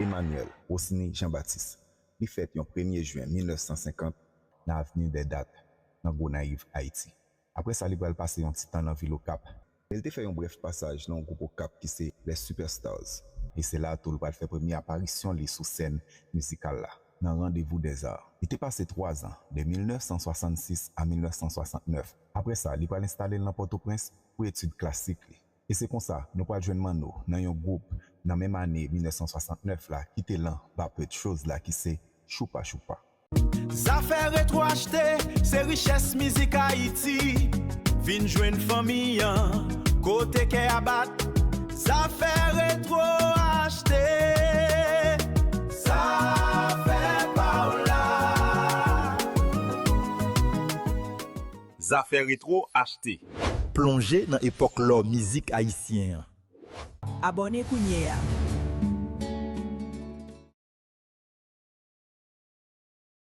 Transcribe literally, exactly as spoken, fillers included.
Emmanuel Rosny Jean-Baptiste. Li fèt yon premye jen mil nèf san senkant nan Avenue des Dattes, nan Gonayiv, Ayiti. Apre sa, li pral pase yon ti tan nan vil Okap. E li te fè yon brèf pasaj nan yon gwoup Okap ki se Les Superstars. E se la tou li pral fè premye aparisyon li sou sèn mizikal la, nan Rendez-vous des Arts. Li te pase twa zan, de mil nèf san swasannsis a mil nèf san swasannnèf. Apre sa, li pral enstale l nan Pòtoprens pou etid klasik li. E se konsa, nou pral jwenn Manno nan yon gwoup nan menm ane mil nèf san swasannnèf la, ki te lan Bapet Choz la, ki se Choupa Choupa. Zafè retwo achte, se richès mizik Ayiti. Vin jwenn fanmi an, kote kè a bat. Zafè retwo achte, zafè pa w la. Zafè retwo achte. Plonje nan epòk lò mizik ayisyen an. Abòne kounye a!